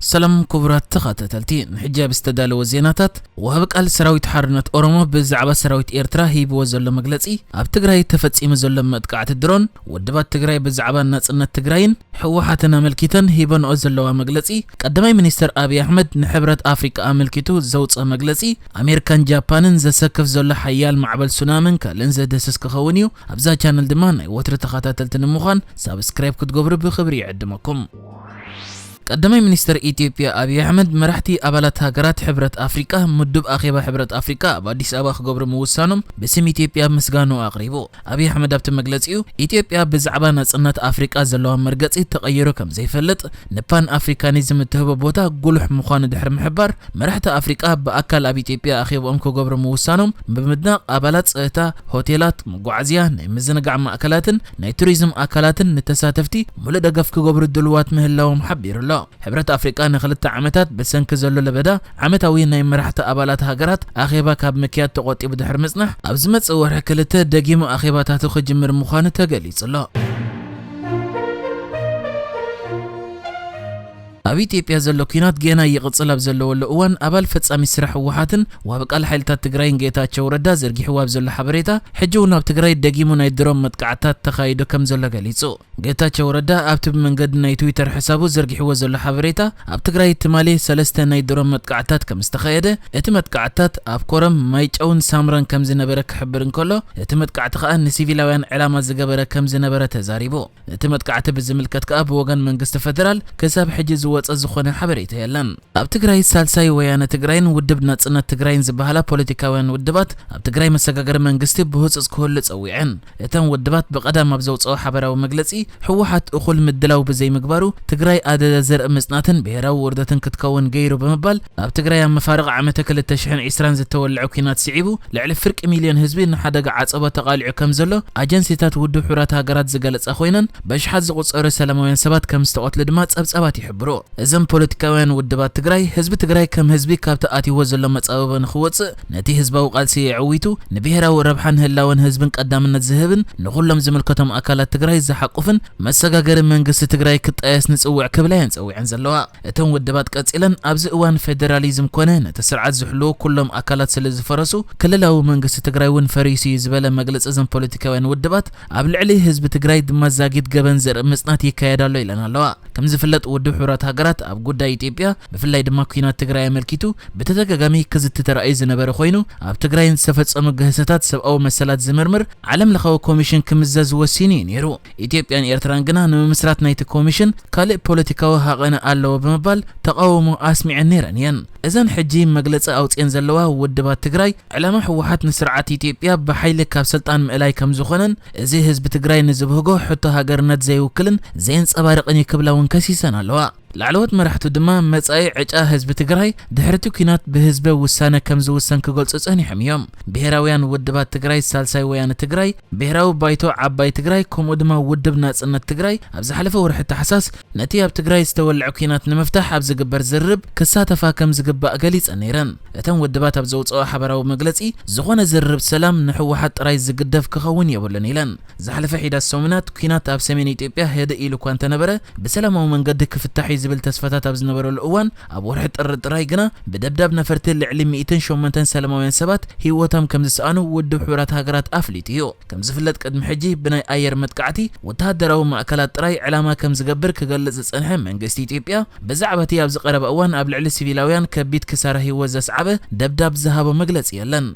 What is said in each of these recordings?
ሰላም ክቡራት ተኸታተልቲ፣ ንሕጂ ኣብ ዝተዳለወ ዜናታት፣ ወሃቢ ቃል ሰራዊት ሓርነት ኦሮሞ ብዛዕባ ሰራዊት ኤርትራ ሂብዎ ዘሎ መግለጺ፣ ኣብ ትግራይ ተፈጺሙ ዘሎ መጥቃዕቲ ድሮን፣ ውድባት ትግራይ ብዛዕባ ናጽነት ትግራይን ህወሓትን ኣመልኪተን ሂበንኦ ዘለዋ መግለጺ፣ ቀዳማይ ሚኒስትር ኣብይ ኣሕመድ ንሕብረት ኣፍሪቃ ኣመልኪቱ ዘውፅኦ መግለጺ፣ ኣሜሪካን ጃፓንን ዘሰክፍ ዘሎ ሓያል ማዕበል ሱናምን ካልእን ዘድህስስ ክኸውን እዩ። ኣብዛ ቻነል ድማ ናይ ወትሪ ተኸታተልቲ ንምዃን ሳብስክራይብ ክትገብሩ ብኽብሪ ይዕድመኩም። ቀዳማይ ሚኒስትር ኢትዮጵያ ኣብይ ኣሕመድ መራሕቲ ኣባላት ሃገራት ሕብረት ኣፍሪቃ ምዱብ ኣኼባ ሕብረት ኣፍሪቃ ኣብ ኣዲስ ኣበባ ክገብሩ ምውሳኖም ብስም ኢትዮጵያ ምስጋንኡ ኣቕሪቡ። ኣብይ ኣሕመድ ኣብቲ መግለጺኡ፣ ኢትዮጵያ ብዛዕባ ናጽነት ኣፍሪቃ ዘለዋ መርገጺ ተቐይሩ ከም ዘይፈልጥ፣ ንፓን ኣፍሪካኒዝም እትህቦ ቦታ ጉሉሕ ምዃኑ ድሕሪ ምሕባር፣ መራሕቲ ኣፍሪቃ ብኣካል ኣብ ኢትዮጵያ ኣኼብኦም ክገብሩ ምውሳኖም ብምድናቕ፣ ኣባላት ጸጥታ፣ ሆቴላት፣ መጓዓዝያ፣ ናይ ምዝንጋዕ ማእከላትን ናይ ቱሪዝም ኣካላትን ንተሳተፍቲ ሙሉእ ደገፍ ክገብሩ ድልዋት ምህላዎም ሓቢሩ ኣሎ። ሕብረት ኣፍሪቃ ንክልተ ዓመታት ብሰንኪ ዘሎ ለበዳ ዓመታዊ ናይ መራሕቲ ኣባላት ሃገራት ኣኼባ ካብ ምክያድ ተቖጢቡ ድሕሪ ምጽናሕ፣ ኣብ ዝመጽእ ወርሒ ክልተ ደጊሙ ኣኼባታቱ ክጅምር ምዃኑ ተገሊጹ ኣሎ። ኣብ ኢትዮጵያ ዘሎ ኲናት ጌና ይቕጽል ኣብ ዘለወሉ እዋን፣ ኣባል ፈጻሚ ስራሕ ህወሓትን ወሃቢ ቃል ሓይልታት ትግራይን ጌታቸው ረዳ ዘርጊሕዎ ኣብ ዘሎ ሓበሬታ፣ ሕጂ እውን ኣብ ትግራይ ደጊሙ ናይ ድሮን መጥቃዕትታት ተኻይዱ ከም ዘሎ ገሊጹ። ጌታቸው ረዳ ኣብቲ ብመንገዲ ናይ ትዊተር ሕሳቡ ዘርጊሕዎ ዘሎ ሓበሬታ፣ ኣብ ትግራይ ትማሊ ሰለስተ ናይ ድሮን መጥቃዕትታት ከም ዝተኻየደ፣ እቲ መጥቃዕትታት ኣብ ኮረም፣ ማይጨውን ሳምረን ከም ዝነበረ ክሕብር እንከሎ፣ እቲ መጥቃዕቲ ከኣ ንሲቪላውያን ዕላማ ዝገበረ ከም ዝነበረ ተዛሪቡ። እቲ መጥቃዕቲ ብዝምልከት ከኣ ብወገን መንግስቲ ፈደራል ክሳብ ሕጂ ዝወጸ ዝኾነ ሓበሬታ የለን። ኣብ ትግራይ ሳልሳይ ወያነ ትግራይን ውድብ ናጽነት ትግራይን ዝበሃላ ፖለቲካውያን ውድባት ኣብ ትግራይ መሰጋገሪ መንግስቲ ብህጹጽ ክህሉ ጸዊዐን። እተን ውድባት ብቐዳም ኣብ ዘውጽኦ ሓበራዊ መግለጺ፣ ህወሓት እኹል ምድላው ብዘይምግባሩ ትግራይ ኣደዳ ዘርኢ ምጽናትን ብሄራዊ ውርደትን ክትከውን ገይሩ ብምባል፣ ኣብ ትግራይ ኣብ መፋርቕ ዓመተ ክልተ ሽሕን ዕስራን ዝተወልዐ ኲናት ስዒቡ ልዕሊ ፍርቂ ሚልዮን ህዝቢ ንሓደጋ ዓጸቦ ተቓሊዑ ከም ዘሎ ኣጀንሲታት ውድብ ሕቡራት ሃገራት ዝገለጻ ኮይነን፣ በሽሓት ዝቑጸሩ ሰላማውያን ሰባት ከም ዝተቐትሉ ድማ ጸብጻባት ይሕብሩ። እዘን ፖለቲካውያን ውድባት ትግራይ፣ ህዝቢ ትግራይ ከም ህዝቢ ካብቲ ኣትይዎ ዘሎ መጻብቦ ንኽወጽእ፣ ነቲ ህዝባዊ ቃልሲ የዕዊቱ፣ ንብሄራዊ ረብሓን ህላወን ህዝብን ቀዳምነት ዝህብን ንኹሎም ዝምልከቶም ኣካላት ትግራይ ዝሓቁፍን መሰጋገሪ መንግስቲ ትግራይ ክጣየስ ንጽውዕ ክብላ እየን ጸዊዐን ዘለዋ። እተን ውድባት ቀጺለን፣ ኣብዚ እዋን ፌደራሊዝም ኮነ ነቲ ስርዓት ዝሕልዉ ኩሎም ኣካላት ስለ ዝፈረሱ፣ ክልላዊ መንግስቲ ትግራይ እውን ፈሪሱ እዩ ዝበለ መግለጺ እዘን ፖለቲካውያን ውድባት፣ ኣብ ልዕሊ ህዝቢ ትግራይ ድማ ዛጊት ገበን ዘርኢ ምጽናት ይካየድ ኣሎ ኢለን ኣለዋ። ከም ዝፍለጥ፣ ውድብ ሕቡራት ሃገራት ኣብ ጉዳይ ኢትዮጵያ፣ ብፍላይ ድማ ኲናት ትግራይ ኣመልኪቱ ብተደጋጋሚ ክዝቲ ተራእዩ ዝነበረ ኮይኑ፣ ኣብ ትግራይ ዝተፈጸሙ ግህሰታት ሰብኣዊ መሰላት ዝምርምር ዓለም ለኻዊ ኮሚሽን ክምዘዝ ወሲኑ እዩ ነይሩ። ኢትዮጵያን ኤርትራን ግና ንምምስራት ናይቲ ኮሚሽን ካልእ ፖለቲካዊ ሃቐነ ኣለዎ ብምባል ተቓውሞ ኣስሚዐን ነይረን እየን። እዘን ሕጂ መግለጺ ኣውጺኤን ዘለዋ ውድባት ትግራይ፣ ዕላማ ህወሓት ንስርዓት ኢትዮጵያ ብሓይሊ ካብ ስልጣን ምእላይ ከም ዝኾነን፣ እዚ ህዝቢ ትግራይ ንዝብህጎ ሕቶ ሃገርነት ዘይውክልን ዘየንጸባርቕን እዩ ክብላ እውን ከሲሰን ኣለዋ። ላዕለዎት መራሕቱ ድማ መጻኢ ዕጫ ህዝቢ ትግራይ ድሕሪ እቲ ኲናት ብህዝበ ውሳነ ከም ዝውሰን ክገልጹ ጸኒሖም እዮም። ብሄራውያን ውድባት ትግራይ፣ ሳልሳይ ወያነ ትግራይ፣ ብሄራዊ ባይቶ ዓባይ ትግራይ፣ ከምኡ ድማ ውድብ ናጽነት ትግራይ ኣብ ዝሓለፈ ወርሒ ታሕሳስ ነቲ ኣብ ትግራይ ዝተወልዐ ኲናት ንምፍታሕ ኣብ ዝግበር ዝርርብ ክሳተፋ ከም ዝግባእ ገሊጸን ነይረን። እተን ውድባት ኣብ ዘውጽኦ ሓበራዊ መግለጺ፣ ዝኾነ ዝርርብ ሰላም ንህወሓት ጥራይ ዝግደፍ ክኸውን የብሉን ኢለን። ዝሓለፈ ሒዳት ሰሙናት ኲናት ኣብ ሰሜን ኢትዮጵያ ህድእ ኢሉ እኳ እንተነበረ፣ ብሰላማዊ መንገዲ ክፍታሕ እዩ ዝብል ተስፋታት ኣብ ዝነበረሉ እዋን፣ ኣብ ወርሒ ጥሪ ጥራይ ግና ብደብዳብ ነፈርቲ ልዕሊ ሚእትን ሸሞንተን ሰላማውያን ሰባት ህይወቶም ከም ዝሰኣኑ ውድብ ሕቡራት ሃገራት ኣፍሊጡ እዩ። ከም ዝፍለጥ፣ ቅድሚ ሕጂ ብናይ ኣየር መጥቃዕቲ ወተሃደራዊ ማእከላት ጥራይ ዕላማ ከም ዝገብር ክገልጽ ዝጸንሐ መንግስቲ ኢትዮጵያ፣ ብዛዕባ እቲ ኣብዚ ቀረባ እዋን ኣብ ልዕሊ ሲቪላውያን ከቢድ ክሳራ ህይወት ዘስዓበ ደብዳብ ዝሃቦ መግለጺ የለን።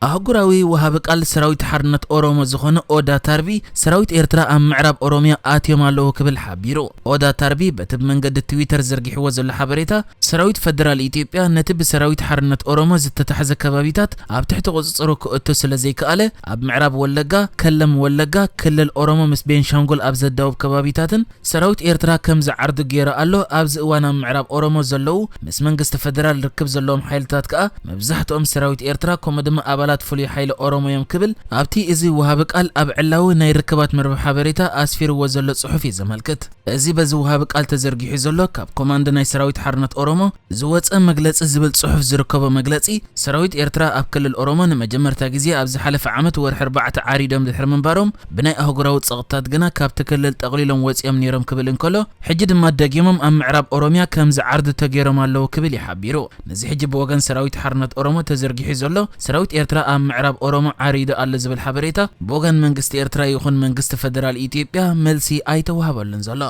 ኣህጉራዊ ወሃቢ ቃል ሰራዊት ሓርነት ኦሮሞ ዝኾነ ኦዳ ታርቢ፣ ሰራዊት ኤርትራ ኣብ ምዕራብ ኦሮሚያ ኣትዮም ኣለዉ ክብል ሓቢሩ። ኦዳ ታርቢ በቲ ብመንገዲ ትዊተር ዘርጊሕዎ ዘሎ ሓበሬታ፣ ሰራዊት ፈደራል ኢትዮጵያ ነቲ ብሰራዊት ሓርነት ኦሮሞ ዝተታሕዘ ከባቢታት ኣብ ትሕቲ ቁጽጽሩ ክእቱ ስለ ዘይከኣለ፣ ኣብ ምዕራብ ወለጋ፣ ከለም ወለጋ፣ ክልል ኦሮሞ ምስ ቤንሻንጉል ኣብ ዘዳውብ ከባቢታትን ሰራዊት ኤርትራ ከም ዝዓርዱ ገይሩ ኣሎ። ኣብዚ እዋን ኣብ ምዕራብ ኦሮሞ ዘለዉ ምስ መንግስቲ ፈደራል ርክብ ዘለዎም ሓይልታት ከኣ መብዛሕትኦም ሰራዊት ኤርትራ ከምኡ ድማ ኣባላት ኣባላት ፍሉይ ሓይሊ ኦሮሞ እዮም ክብል ኣብቲ እዚ ወሃቢ ቃል ኣብ ዕላዊ ናይ ርክባት መርበብ ሓበሬታ ኣስፊርዎ ዘሎ ጽሑፍ እዩ ዘመልክት። እዚ በዚ ወሃቢ ቃል ተዘርጊሑ ዘሎ ካብ ኮማንድ ናይ ሰራዊት ሓርነት ኦሮሞ ዝወጸ መግለጺ ዝብል ጽሑፍ ዝርከቦ መግለጺ፣ ሰራዊት ኤርትራ ኣብ ክልል ኦሮሞ ንመጀመርታ ግዜ ኣብ ዝሓለፈ ዓመት ወርሒ ኣርባዕተ ዓሪዶም ድሕሪ ምንባሮም፣ ብናይ ኣህጉራዊ ጸቕጥታት ግና ካብቲ ክልል ጠቕሊሎም ወጺኦም ነይሮም ክብል እንከሎ፣ ሕጂ ድማ ደጊሞም ኣብ ምዕራብ ኦሮሚያ ከም ዝዓርዱ ተገይሮም ኣለዉ ክብል እዩ ሓቢሩ። ነዚ ሕጂ ብወገን ሰራዊት ሓርነት ኦሮሞ ተዘርጊሑ ዘሎ፣ ሰራዊት ኤርትራ ኣብ ምዕራብ ኦሮሞ ዓሪዱ ኣሎ ዝብል ሓበሬታ፣ ብወገን መንግስቲ ኤርትራ ይኹን መንግስቲ ፈደራል ኢትዮጵያ መልሲ ኣይተዋህበሉን ዘሎ።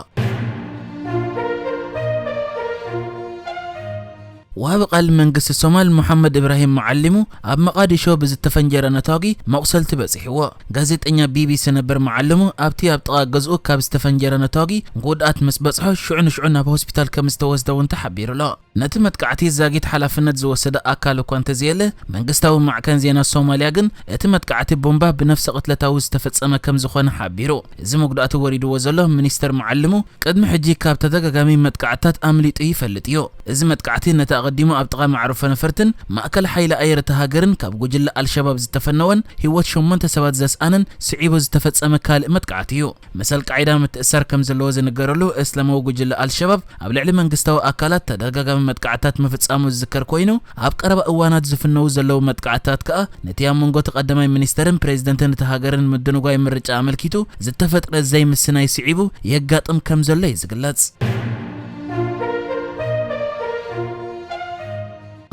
ወሃቢ ቃል መንግስቲ ሶማል መሓመድ እብራሂም መዓሊሙ ኣብ መቓዲሾ ብዝተፈንጀረ ነታጒ መቑሰልቲ በጺሕዎ። ጋዜጠኛ ቢቢሲ ነበር መዓልሙ ኣብቲ ኣብ ጥቓ ገዝኡ ካብ ዝተፈንጀረ ነታጒ ጉድኣት ምስ በጽሖ ሽዑ ንሽዑ ናብ ሆስፒታል ከም ዝተወስደ እውን ተሓቢሩ ኣሎ። ነቲ መጥቃዕቲ ዛጊት ሓላፍነት ዝወሰደ ኣካል እኳ እንተዘየለ፣ መንግስታዊ ማዕከን ዜና ሶማልያ ግን እቲ መጥቃዕቲ ቦምባ ብነፍሰ ቅትለታዊ ዝተፈጸመ ከም ዝኾነ ሓቢሩ። እዚ መጉዳእቲ ወሪድዎ ዘሎ ሚኒስተር መዓልሙ ቅድሚ ሕጂ ካብ ተደጋጋሚ መጥቃዕትታት ኣምሊጡ ይፈልጥ እዩ። እዚ መጥቃዕቲ ነቲ ኣቐዲሙ ኣብ ጥቓ መዕርፎ ነፈርትን ማእከል ሓይሊ ኣየር እታ ሃገርን ካብ ጉጅለ ኣልሸባብ ዝተፈነወን ህይወት ሸሞንተ ሰባት ዘስኣነን ስዒቡ ዝተፈጸመ ካልእ መጥቃዕቲ እዩ። መሰል ቃዒዳ ምትእሳር ከም ዘለዎ ዝንገረሉ እስላማዊ ጉጅለ ኣልሸባብ ኣብ ልዕሊ መንግስታዊ ኣካላት ተደጋጋሚ መጥቃዕትታት ምፍጻሙ ዝዝከር ኮይኑ፣ ኣብ ቀረባ እዋናት ዝፍነዉ ዘለዉ መጥቃዕትታት ከኣ ነቲ ኣብ መንጎ እቲ ቀዳማይ ሚኒስተርን ፕሬዝደንትን እቲ ሃገርን ምድንጓይ ምርጫ ኣመልኪቱ ዝተፈጥረ ዘይምስናይ ስዒቡ የጋጥም ከም ዘሎ እዩ ዝግለጽ።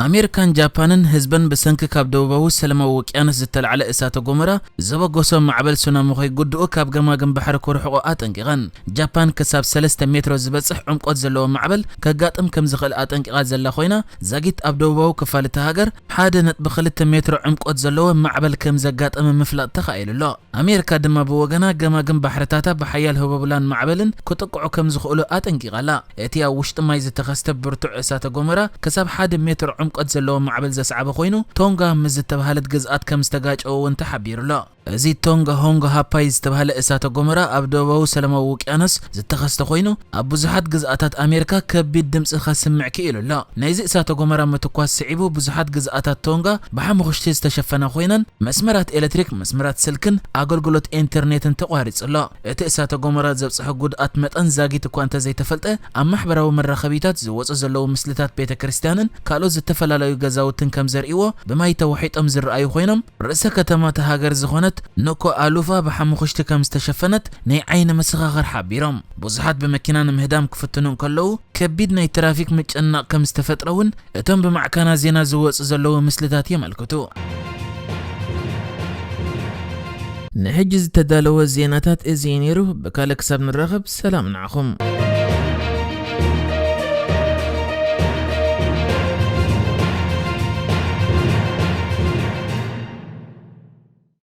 ኣሜሪካን ጃፓንን ህዝበን ብሰንኪ ካብ ደቡባዊ ሰላማዊ ውቅያኖስ ዝተላዕለ እሳተ ጎመራ ዘበገሶ ማዕበል ሱናሚ ከይጉድኡ ካብ ገማግም ባሕሪ ክርሕቑ ኣጠንቂቐን። ጃፓን ክሳብ ሰለስተ ሜትሮ ዝበጽሕ ዕምቆት ዘለዎ ማዕበል ከጋጥም ከም ዝኽእል ኣጠንቂቓ ዘላ ኮይና፣ ዛጊት ኣብ ደቡባዊ ክፋል እታ ሃገር ሓደ ነጥቢ ክልተ ሜትሮ ዕምቆት ዘለዎ ማዕበል ከም ዘጋጠመ ምፍላጥ ተኻኢሉ ኣሎ። ኣሜሪካ ድማ ብወገና ገማግም ባሕርታታ ብሓያል ህቦብላን ማዕበልን ክጥቅዑ ከም ዝኽእሉ ኣጠንቂቓ ኣላ። እቲ ኣብ ውሽጢ ማይ ዝተኸስተ ብርቱዕ እሳተ ጎመራ ክሳብ ሓደ ሜትሮ ዕምቆት ዘለዎ ማዕበል ዘስዓበ ኮይኑ፣ ቶንጋ ምስ ዝተባህለት ግዝኣት ከም ዝተጋጨወ እውን ተሓቢሩ ኣሎ። እዚ ቶንጋ ሆንጎ ሃፓይ ዝተባህለ እሳተ ጎመራ ኣብ ደቡባዊ ሰላማዊ ውቅያኖስ ዝተኸስተ ኮይኑ፣ ኣብ ብዙሓት ግዝኣታት ኣሜሪካ ከቢድ ድምጺ ከስምዕ ክኢሉ ኣሎ። ናይዚ እሳተ ጎመራ ምትኳስ ስዒቡ ብዙሓት ግዝኣታት ቶንጋ ብሓሙኽሽቲ ዝተሸፈና ኮይነን፣ መስመራት ኤሌክትሪክ፣ መስመራት ስልክን ኣገልግሎት ኢንተርኔትን ተቋሪጹ ኣሎ። እቲ እሳተ ጎመራ ዘብጽሖ ጉድኣት መጠን ዛጊት እኳ እንተዘይተፈልጠ፣ ኣብ ማሕበራዊ መራኸቢታት ዝወጹ ዘለዉ ምስልታት ቤተ ክርስቲያንን ካልኦት ዝተፈላለዩ ገዛውትን ከም ዘርእይዎ፣ ብማይ ተዋሒጦም ዝረኣዩ ኮይኖም፣ ርእሰ ከተማ እታ ሃገር ዝኾነት ኑኮ ኣሉፋ ብሓሙኽሽቲ ከም ዝተሸፈነት ናይ ዓይኒ መሰኻኽር ሓቢሮም። ብዙሓት ብመኪና ንምህዳም ክፍትኑ እንከለዉ፣ ከቢድ ናይ ትራፊክ ምጭንናቕ ከም ዝተፈጥረ እውን እቶም ብማዕከናት ዜና ዝወጹ ዘለዉ ምስልታት የመልክቱ። ንሕጂ ዝተዳለወ ዜናታት እዚ እዩ ነይሩ። ብካልእ ክሳብ ንራኸብ፣ ሰላም ንዓኹም።